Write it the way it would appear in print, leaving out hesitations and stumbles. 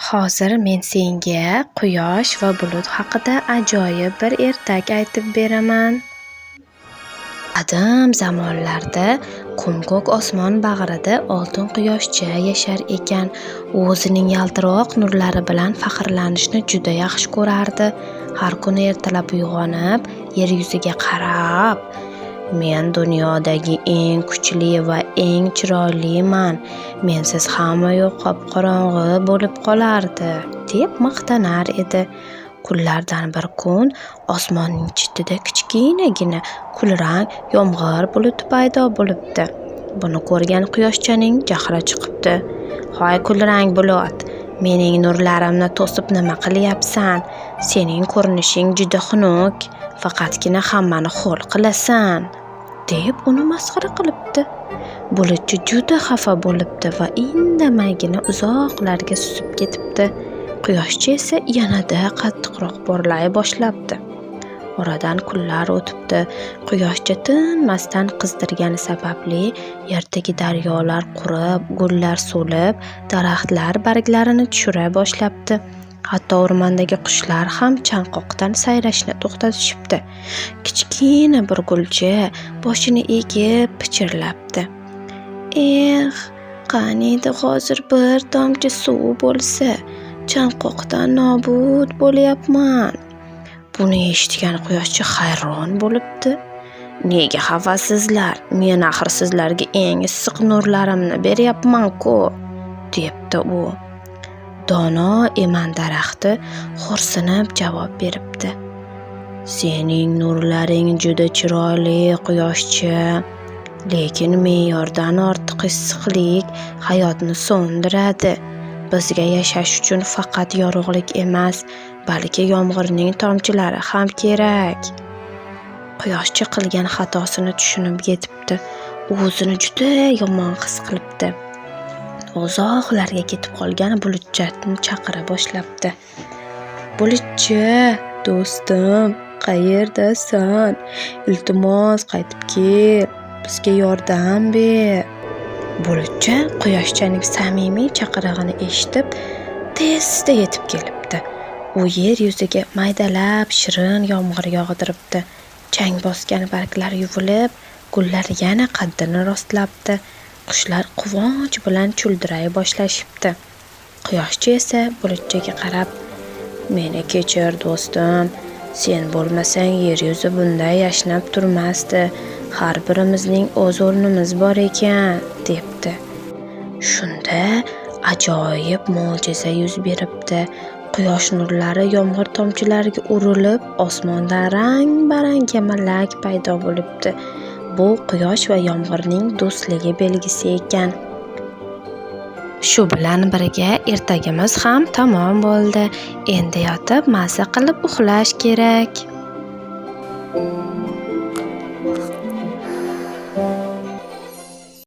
Hozir men senga quyosh va bulut haqida ajoyib bir ertak aytib beraman. Qadim zamonlarda ko'm-ko'k osmon bag'rida oltin quyoshcha yashar ekan. U o'zining yaltiroq nurlari bilan faxrlanishni juda yaxshi ko'rardi. Har kuni ertalab uyg'onib, yer yuziga qarab, "Men dunyodagi eng kuchli va eng chiroyliman. Mensiz hamma yoq qop-qorong'i bo'lib qolardi", deb maqtanar edi. Kunlardan bir kun osmonning chetida kichkinagina kulrang yomg'ir buluti paydo bo'libdi. Buni ko'rgan quyoshchaning jahli chiqibdi. "Hoy kulrang bulut, mening nurlarimni to'sib nima qilyapsan? Sening ko'rinishing juda xunuk, faqatgina hammani ho'l qilasan", deb uni masxara qilibdi. Bulutchi juda xafa bo'libdi va indamaygina uzoqlarga suzib ketibdi. Quyoshcha esa yanada qattiqroq porlay boshlabdi. Oradan kunlar o'tibdi. Quyoshcha tinmasdan qizdirgani sababli yerdagi daryolar qurib, gullar so'lib, daraxtlar barglarini tushira boshlabdi. Hatto o'rmondagi qushlar ham chanqoqdan sayrashni to'xtatishibdi. Kichkina bir gulcha boshini egib pichirlabdi: "Eh, qaniydi hozir bir tomchi suv bo'lsa, chanqoqdan nobud bo'lyapman." Buni eshitgan quyoshcha hayron bo'libdi. "Nega xafasizlar? Men axir sizlarga eng issiq nurlarimni beryapman-ku", debdi u. Dono eman daraxti xo'rsinib javob beribdi: "Sening nurlaring juda chiroyli, quyoshcha, lekin me'yordan ortiq issiqlik hayotni so'ndiradi. Bizga yashash uchun faqat yorug'lik emas, balki yomg'irning tomchilari ham kerak." Quyoshcha qilgan xatosini tushunib yetibdi. U o'zini juda yomon his qilibdi. Uzoqlarga ketib qolgan bulutchani chaqira boshlabdi. "Bulutcha, do'stim, qayerdasan? Iltimos, qaytib kel, bizga yordam ber." Bulutcha quyoshchaning samimiy chaqirig'ini eshitib, tezda yetib kelibdi. U yer yuziga maydalab shirin yomg'ir yog'diribdi. Chang bosgan barglar yuvilib, gullar yana qaddini rostlabdi. Qushlar quvonch bilan chuldiray boshlashibdi. Quyoshcha esa bulutchaga qarab, "Meni kechir, do'stim, sen bo'lmasang yer yuzi bunday yashnab turmasdi. Har birimizning o'z o'rnimiz bor ekan", debdi. Shunda ajoyib mo'jiza yuz beribdi. Quyosh nurlari yomg'ir tomchilariga urilib, osmonda rang-barang kamalak paydo bo'libdi. Bu quyosh va yomg'irning do'stligi belgisi ekan. Shu bilan birga ertagimiz ham tamom bo'ldi. Endi yotib maza qilib uxlash kerak.